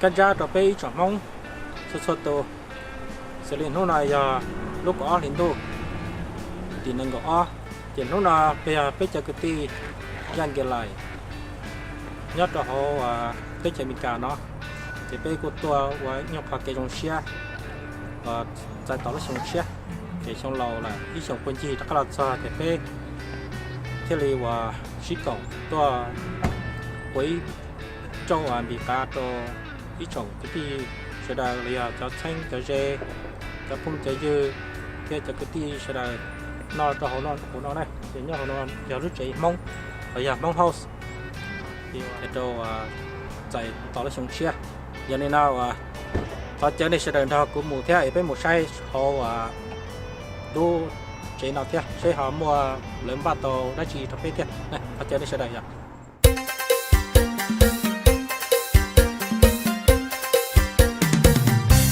kab ntsab rau peb ib tsoom Hmoob txhua txhua tus. Xws li hnub no yog lub kaum ob hli ntuj, tim nees nkaum ob, ces hnub no peb yog peb cov kwv tij Yaj Nkias Lais nyob rau hauv teb chaws Amelikas no, ces peb kuj tuaj ua ib nyuag qho kev zoo siab txais tos lub xyoo tshiab, ces xyoo laus lawm ib xyoos puag ncig rov qab los txog ces peb thiaj li uas sib koom tuaj ua ib rooj uas npis qav rau ib tsoom kwv tij sawv daws los yog cov txheeb cov ze, cov phooj cov ywg thiab cov kwv tij sawv daws noj rau hauv no na. Ces nyob hauv no yog lub tsev Hmoob los yog Hmoob House, rau txais tos lub xyoo tshiab. Yog li no uas thov caw nej sawv daws nrog kuv mus thiab es peb mus saib hauv lub tsev no thiab seb ho muaj lawv npaj tau dab tsi rau peb thiab. Thov caw nej sawv daws yog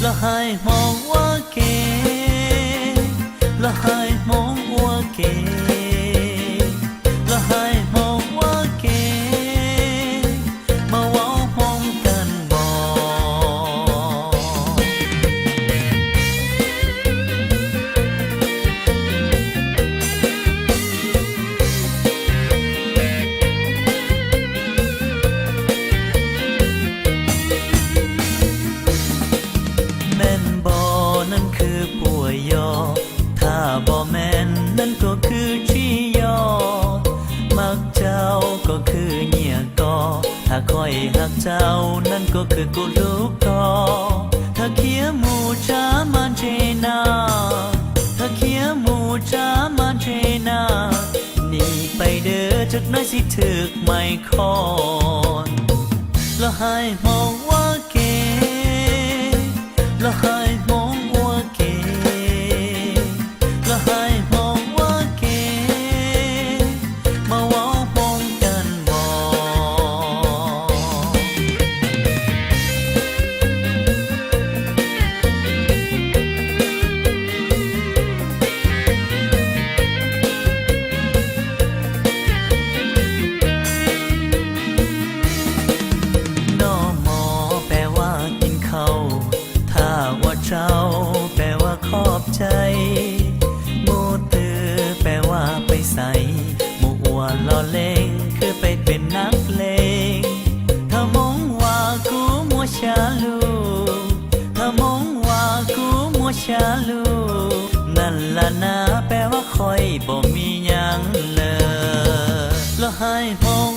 Los hais Hmoob ua ke, los hais Hmoob ua ke, los hais Hmoob ua ke, mas ua Hmoob kab npos. Meej npos neej khwv puas yog, tham npos meej neej kuj khwv tsis yog. Mag cau kuj khwv nyiam koj, tham koj es hab cau neej kuj khwv kuv hlub koj. Thawj khiav mus tsa mas ntse na, thawj khiav mus tsa mas ntse na, nim pais dawb rau nais xib thwm mais khoj. Los hais Hmoob ua ke, los hais Hmoob ua ke, los hais Hmoob ua ke, mas ua Hmoob kab npos. Noj mov แปลว่ากินข้าว, ถ้าว่าเจ้า แปลว่าขอบใจ, หมู่ตื้อ แปลว่าไปใส, หมู่อ้วน ล้อเล่น คือไปเป็นนักเลง. ถ้าหมงว่ากูมัวชาลู, ถ้าหมงว่ากูมัวชาลู, นั่นล่ะนะ แปลว่าข้อยบ่มีหยังเลย. แล้วให้หมง